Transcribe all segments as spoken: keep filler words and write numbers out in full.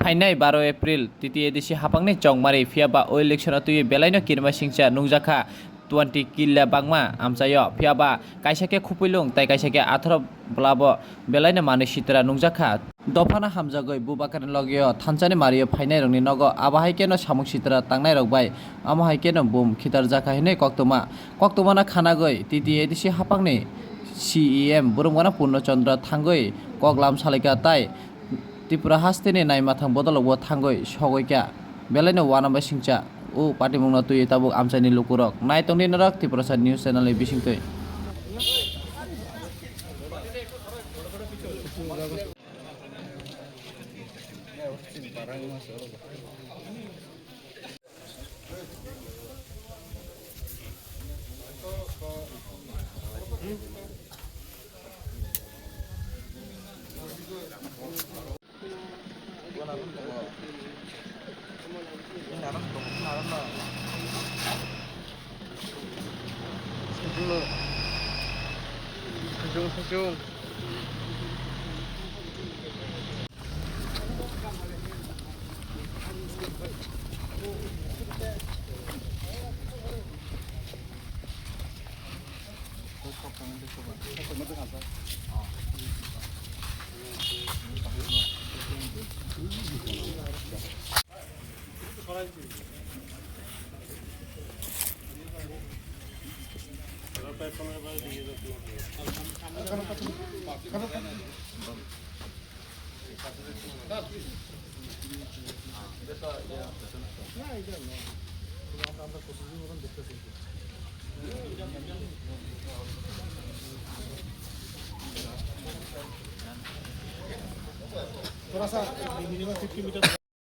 Phainai baro April, T T A D C haphangni chongmari, phiya ba o election-o twiwi belaino kirima singcha nungjakha twenty killa bangma amchaio, phiya ba kaisa khe Khupilung tai kaisa khe Atharo Bwlabo belaino manwi sitra nungjakha. Dophano hamjagwi Bubakarni logio thansani mario phainairokni nogo, abo hai kheno samung sitra tangnairok bai, omo hai kheno bum khitarjakha hinwi koktwma. Koktwmano khanagwi T T A D C haphangni C E M Burumgana Purno Chandra thangwi koklam salaikha tai Tripura hasteni naimathang bodolokbo thangwi sogwi kha. Belaino uanama singcha o patimungno twiwi tabuk amchaini lukurok nai tongdi norok Tiprasa News Channel ni bisingtwi.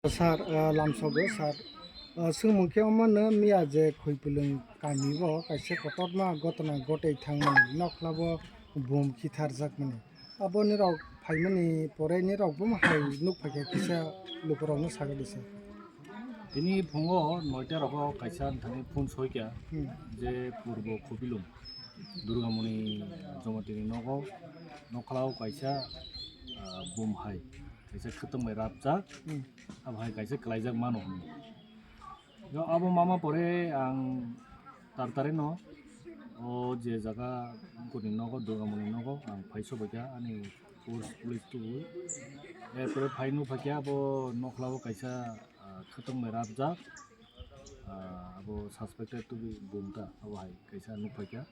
Sir, ah, lamsogo, sir. Ah, swngmung khe omo no miya je Khwipilwng kami o kaisa kotorma gotona gotwi thangmani, nokla bo bum khitharjakmani. Aboni rok phaimani pore ni rok bo hai nuk phaikha kisa lukurokno sagadi sir. Tini phungo noita rogo kaisa thani phone soikha Hmm. je Purbo Khupilung Durgamoni Jomatini nogo nokla o kaisa, ah, bum hai kaisa khwtwng bai rapjak. Hmm. Abo hai kaisa kwlaijak mano hwnwi. Yo, abo mama pore ang tartari no o je jaga boni nogo, Durgamoni nogo ang phaiso baikha ani force police tubu. Erpore phai nuk phaikha abo nokla o kaisa, ah, khwtwng bai rapjak, ah, abo suspected tubu bumta abo hai kaisa nuk phaikha.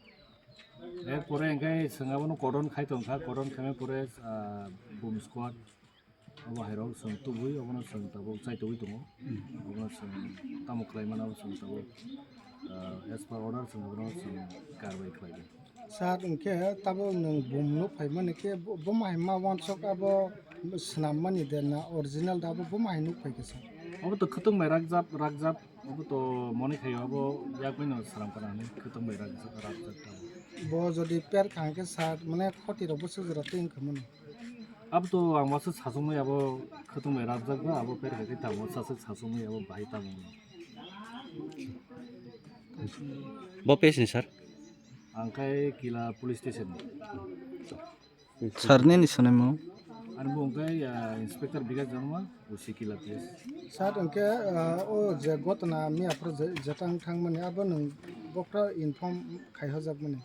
Erpore hwnkhe chwng abono cordon khai tongkha, cordon khaimani pore, ah, bum squad. Obo hai rok chwng tubui, obono chwng tabuk chaitugui tongo. Obono chwng tamo khlai mano, obo chwng tabuk, ah, as per order chwng obono chwng karbai khlai di. Sir, hwnkhe tabuk nwng bum nuk phaimani khe bo, bo hai ma wansok abo swnammani de na original da abo bo hai nuk phaikha sir? Obo to khwtwng bai rakjak, rakjak. Obo to moni khaio, abo yak bai no sram kana hinwi khwtwng bai rak, rak jak tamo. Bo jodi per kha hwnkhe sir, mane khoti rok bwswk jora twi wngkha mani. Abo to ang wansuk sasukmaya, abo khwtwng bai rakjak ba, abo per kha khe tamo sasuk sasukmaya, abo bahai tamo. Bo page ni sir? Ang khai Kila police station ni. Sir nini swnaimung? Ani mung khe, ah, Inspector Bikash Debbarma, O C Kila P S. Sir, hwnkhe, ah, o je gotona miya phuru je, jeta wng thangmani, abo nwng bokra inform khai hojakmani?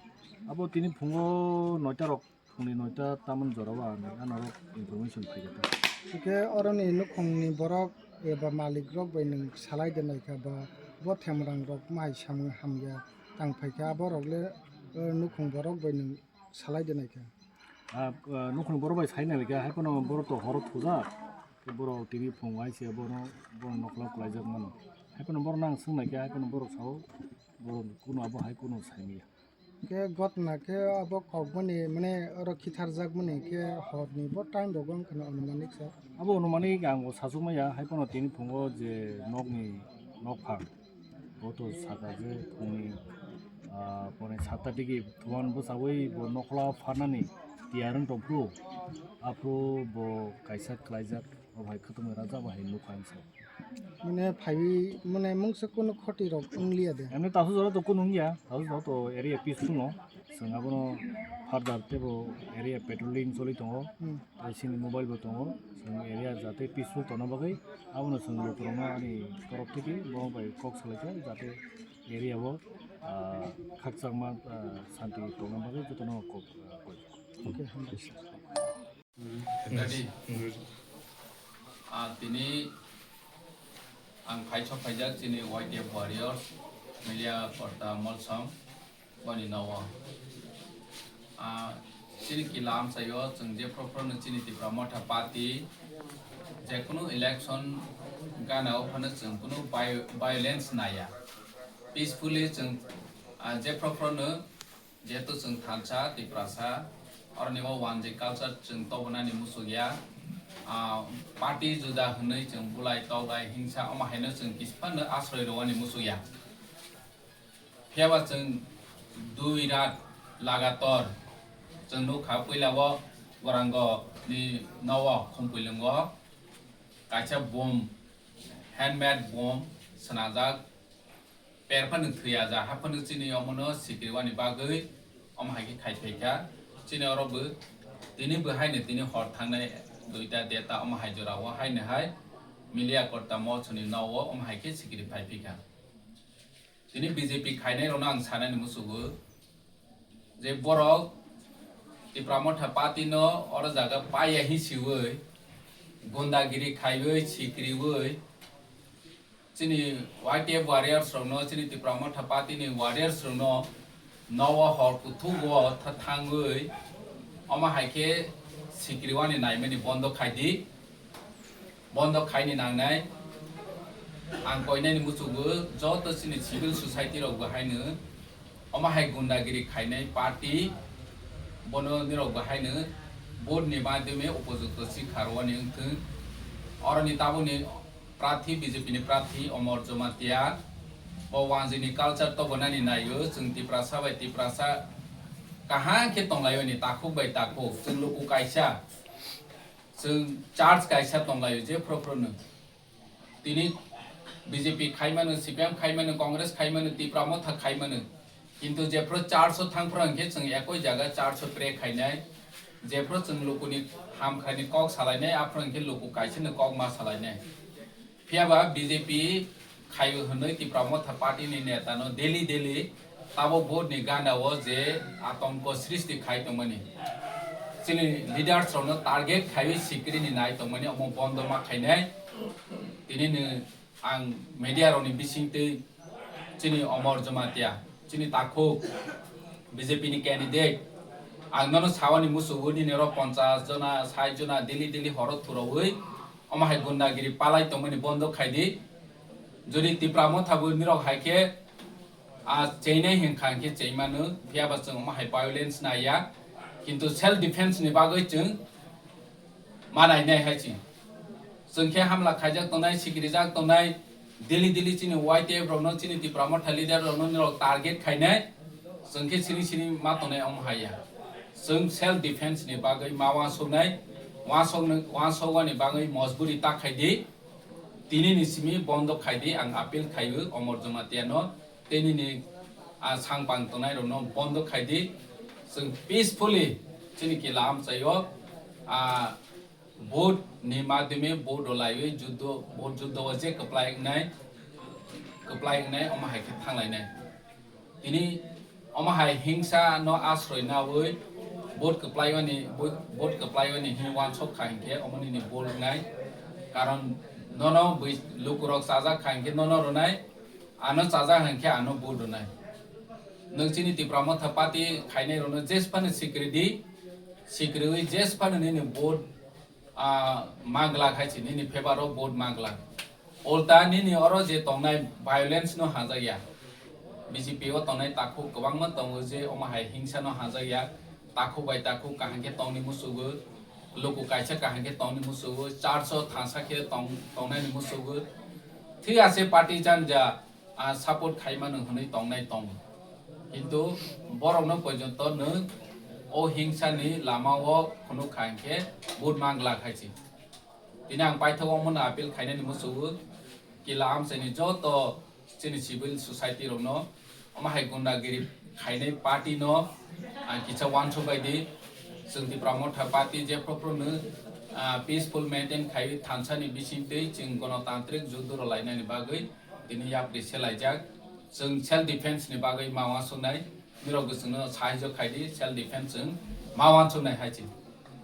Abo tini phungo noita rok, phungni noita tamoni jora o ang, ano rok information phaikha ta. Hwnkhe oroni nukhungni borok eba malik rok bai nwng salai de naikha ba bo themrang rok mahai samung hamya tang phaikha, abo rok le, eh, nukhung borok bai nwng salai de naikha. Ah, ah, nukhung borok bai sai naikha, hai phano borok to horo thujak, borok tini phung hai se borok, borok nokla kwlaijak mano. Hai phano borok nang swng naikha, hai phano borok sao, borok kuno abo hai kuno sai manya. Khe gotna khe abo kokmani, mane, oro khitharjakmani khe horni bo time rogo wngkha na anumanik sa? Abo anumanik ang bo sasukmaya, hai phano tini phungo je nokni nokphang. Bo to saka je phungni, ah, pone satta digi thuan bwchaui bo nokla pharnani tiyar wng tongphuru, aphuru bo kaisa khlaijak, o hai khwtwmwi rajak, bo hai nukha hinwi sa. Mane phaiwi, mane mungsa kunu khoti rok wng liya de? Emni tasu jora to kunu wng ya, tasu jora to area peaceful no, Chwng abono further teibo area patrolling choli tongo. Hmm. Tai chini mobile bo tongo. Chwng area jate peaceful tongna bagwi abono chwng lukurokno ani torof theke bo bai kok salaikha jate area o, ah, khakchangma, ah, santi tongna bagwi jotono kok, ah, koi. Okay, hambai. Dadi. Ah, tini ang phaichok phaijak chini Y T F warriors, Milia Korta Molsom, boni nogo. Ah, chini kila amchaio chwng jephru phruno chini Tipra Motha Party jekunu election gana o phano chwng kunu vi-, violence naiya. Peacefully chwng, ah, jephru phruno Jehetu chwng thansa, Tiprasa, oroni o wanjwi culture chwng tobonani muchukya. Ah, party juda hwnwi chwng bulai, togai, hingsa, omo haino chwng kisa phano asroi rwani muchukya. Phiyaba chwng dui rat lagator chwng nukha, puila o Gorango ni nogo Khumpui Lungo kaisa bom, handmade bom swnajak. Per phano thwiya ja, ha phano chini omono sikriwani bagwi omo hai khe khai phaikha. Chini oro bo tini bo haino tini hor thangnai duita deta omo hai jora o haino hai Milia Korta Molsomni nogo omo hai khe sikri phai phikha. Tini B J P khainai rokno ang sanani muchugo je borok Tipra Motha Party no oro jaga paiya hi siwi gundagiri khaiwi sikriwi chini Y T F warriors rokno, chini Tipra Motha Party ni warriors rokno nogo hor kuthugo tha thangwi omo hai khe sikriwani naimani bondo khai di, bondo khaini nangnai. Ang koinani muchugo joto chini civil society rok bo haino omo hai gundagiri khainai party bono nirok bo haino vote ni madhyome upojukto sikha rwani wngthwng. Oroni tabukni prarthi, B J P ni prarthi Omor Jamatia, bo wanjwini culture tobonani naio, chwng Tiprasa bai Tiprasa kaham khe tonglaio ni takhuk bai takhuk, chwng luku kaisa, chwng church kaisa tonglaio je phro phro no. Tini B J P khaimano, C P M khaimano, Congress khaimano, Tipra Motha khaimano. Kintu jephru church o thangphru hwnkhe chwng ekoi jaga church o pray khainai. Jephru chwng lukuni hamkhrani kok salainai, aphru hwnkhe luku kaisano kok ma salainai. Phiyaba B J P khaio hwnwi Tipra Motha Party ni neta no daily daily tabuk vote ni gana o je atonko srishti khai tongmani, chini leaders rokno target khaiwi sikiri ni nai tongmani, omo bondo ma khainai. Tini ni ang media rokni bisingtwi chini Omor Jamatia, chini takhuk B J P ni candidate, ang nono sawani musugo nini oro ponchas jona, sait jona daily daily horo thuraui omo hai gundagiri palai tongmani bondo khai di. Jodi Tipra Motha bo nirok hai khe, a, cheinai hinkha hinkhe cheimano, phiyaba chwng omo hai violence naiya, kintu self defense ni bagwi chwng ma nainai hai chwng. Chwng khe hamla khaijak tongnai, sikirijak tongnai, daily daily chini Y T F rokno, chini Tipra Motha leader rokno nirok target khainai, chwng khe sini sini ma tongnai omo haiya. Chwng self defense ni bagwi ma uansuknai, uansuknai, uansukmani bagwi mojburi ta khai di. Tini ni simi bondo khai di, ang appeal khai o Omor Jamatia no, tei nini, ah, sangpang tongnai rok no bondo khai di. Chwng peacefully chini kila amchai o, ah, vote ni madhyome vote rwlaiwi juddo, vote juddo o je kwplai wngnai, kwplai wngnai omo hai khe thanglainai. Tini omo hai hingsa no asroi naui vote kwplaiwani, vote kwplaiwani hin uansuk kha hinkhe omo nini bol wngnai. Karon nono bui lukurok chajak kha hinkhe nono rwnai, ano chajak hinkhe ano vote rwnai. Nwng chini Tipra Motha Party khainai rokno jesphano sikri di, sikriwi jesphano nini vote ah, ma glak hai se, nini favour o vote ma glak. Ulta nini oro je tongnai violence no hajakya. B J P o tongnai takhuk kwbangma tongo je omo hai hingsa no hajakya. Takhuk bai takhuk kaham khe tongni musugo, luku kaisa kaham khe tongni musugo, church o thansa khe tong-, tongnai ni musugo. Thik ase party janja, ah, support khai mano hwnwi tongnai tongo. Kintu borokno porjonto nwng o hingsa ni lama o phunuk kha hinkhe vote ma glak hai se. Tini ang paithak omono appeal khainani musugo, kila amchaini joto chini civil society rokno omo hai gundagiri Khainai party no ang kisa uansuk bai di, chwng Tipra Motha Party je phru phru no, ah, peaceful maintain khai thansa ni bising twi chwng gonotantrik juddo rw lainani bagwi tini yapri selaijak. Chwng self defense ni bagwi ma uansuknai, nirok bo chwngno sahajyo khai di, self defense chwng ma uansuknai hai se.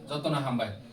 Jotono hambai.